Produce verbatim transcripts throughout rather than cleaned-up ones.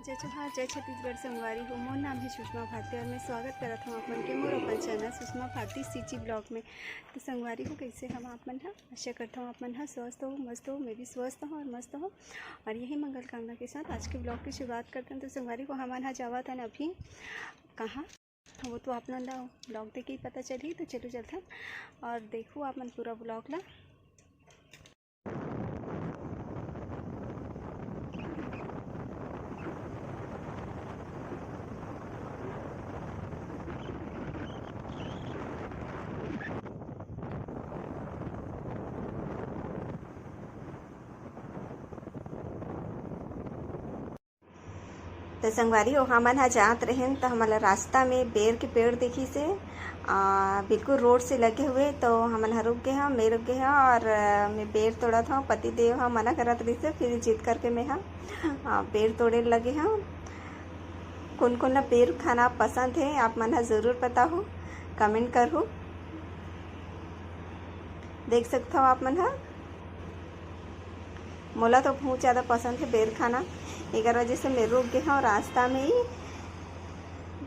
जय जोहार, जय छत्तीसगढ़ संगवारी हो। मोर नाम है सुषमा भारती और मैं स्वागत करत हूँ आप मन के मोर अपन चैनल सुषमा भारती सीजी ब्लॉग में। तो संगवारी हो, कैसे हम आप मन ह? आशा करता हूँ आप मन ह स्वस्थ हो, मस्त हो। मैं भी स्वस्थ हूँ और मस्त हूँ। और यही मंगल कामना के साथ आज के ब्लॉग की शुरुआत करते हैं। तो संगवारी हो, हमन ह जावत हन अभी कहाँ, वो तो आप मन ला ब्लॉग देख के ही पता चलही। तो चलो चलथन और देखो आप मन पूरा ब्लॉग ला। तो संगवारी हो, हमन ह जात रहेन, तो हमन ला रास्ता में बेर के पेड़ दिखिस हे। आ, बिल्कुल रोड से लगे हुए, तो हमन ह रुक गए हन, मैं रुक गए हन और, आ, मैं बेर तोड़त हूँ। पति देव ह मना करत रहिस हे, फिर जिद करके मैं ह, आ, बेर तोड़े लगे हूँ। कौन कौन ला बेर खाना पसंद है, आप मन ह जरूर बताहू, कमेंट करहू। देख सकत हो आप मन ह, मोला तो बहुत ज़्यादा पसंद है बेर खाना। एकर वजह से मैं रुक गए हूँ रास्ता में ही।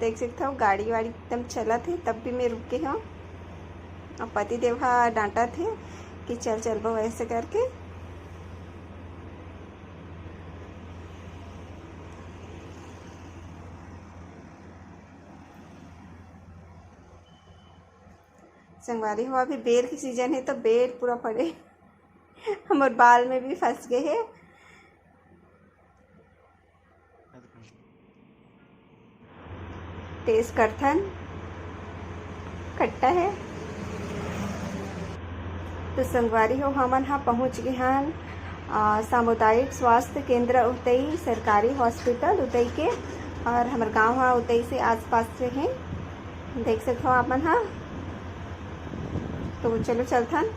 देख सकते हो, गाड़ी वाड़ी एकदम चलत है, तब भी मैं रुक गए हूँ। अब पति देव हा डांटत है कि चल, चलबो, ऐसे करके। संगवारी हो, अभी बेर के सीजन है, तो बेर पूरा पड़े हमर बाल में भी फंस गए है। टेस्ट करथन, खट्टा है। तो संगवारी हो, हमन ह पहुँच गए हन, आ, सामुदायिक स्वास्थ्य केंद्र उतई, सरकारी हॉस्पिटल उतई के, और हमर गांव ह उतई से आसपास से है। देख सकत हो आप मन ह। तो चलो चलथन।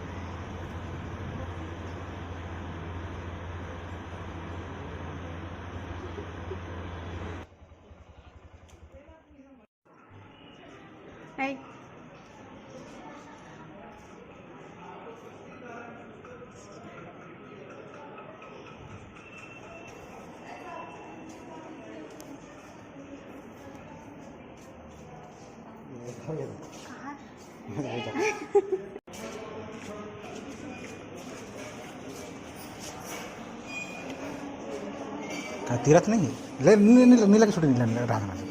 का तीरथ नहीं? ले, नी-, नी-, नीला के छुट्टी नहीं लेने रहा था।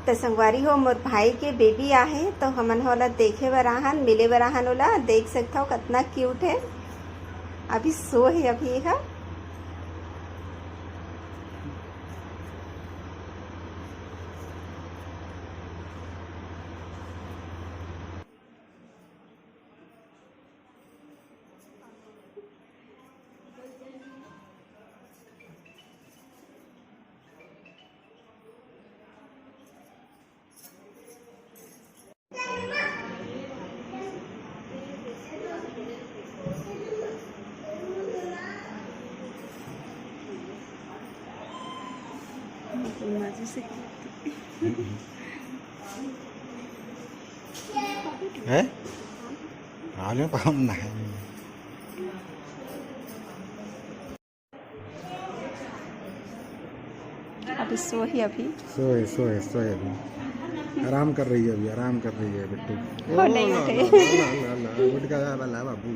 तो संगवारी हो, मोर भाई के बेबी आहे, तो हमन ह ओला देखे बर आहन, मिले बर आहन ओला। देख सकथव, कतना क्यूट है। अभी सो है अभी ये ह। है? हाल में पावन ना है। अभी सोही अभी। सोए, सोए, सोए अभी। आराम कर रही है अभी, आराम कर रही है बिट्टू। हो नहीं ओ, ला, उठे। ला, ला, ला, ला, उठ गया वाला बाबू।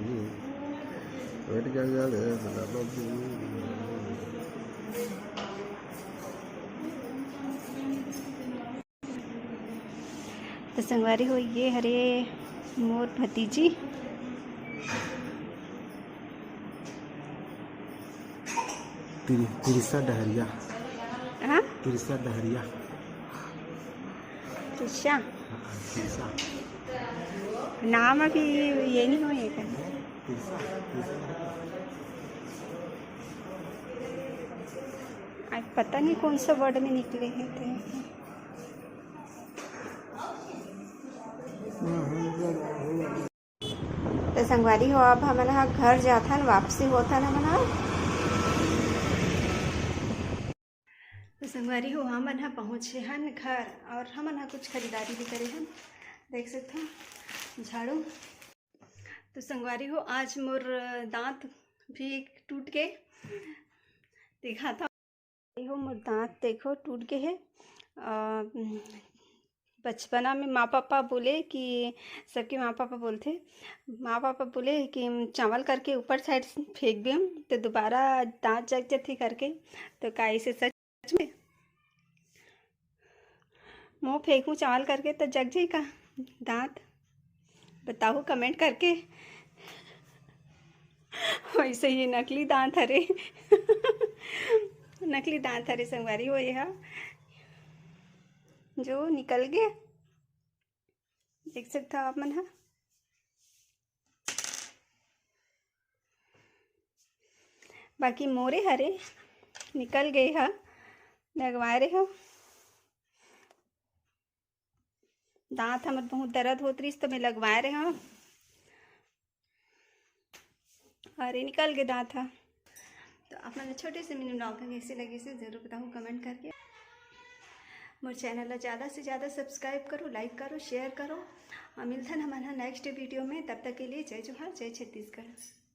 उठ गया वाला बाबू। तो संगवारी हो, ये हरे मोर भतीजी। तिरि-, तिरिसा डहरिया। हाँ? तिरिसा डहरिया। तिरिसा? हाँ, तिरिसा। नाम अभी ये नहीं हो, ये का? तिरिसा, तिरिसा। आज पता नहीं कौन सा वर्ड में निकले हैं थे। तो संगवारी हो, अब हमन ह घर जाथन, वापसी होथन हमन ह। तो संगवारी हो, हमन ह पहुँचे हन घर और हमन ह कुछ खरीदारी भी करे हन। देख सकथव, झाड़ू, तो संगवारी हो, आज मोर दांत भी टूट के दिखा था। ये हो मोर दांत, देखो, टूट गए है। अ, बचपना में माँ पापा बोले कि, सबके माँ पापा बोलथे, माँ पापा बोले कि चावल करके ऊपर साइड फेंक देम तो दोबारा दांत जग जथे करके। तो का इसे सच में मोह फेंकूं चावल करके तो जग जाई का दांत? बताओ कमेंट करके। वैसे ये नकली दांत हरे। नकली दांत हरे संगवारी हो, ये हा जो निकल गए, देख सकता हो आप मन हा। बाकी मोरे हरे निकल गए हा, लगवाए रहे हो। दांत हमर बहुत दर्द होत रहिस तो मैं लगवाए रहे हो, अरे निकल गए दांत हा। तो आप मन छोटे से मिनी ब्लॉग कैसे लगे से जरूर बताओ कमेंट करके। मोर चैनल ला ज़्यादा से ज़्यादा सब्सक्राइब करो, लाइक करो, शेयर करो। और मिलथन हमन हा नेक्स्ट वीडियो में। तब तक के लिए जय जोहार, जय छत्तीसगढ़।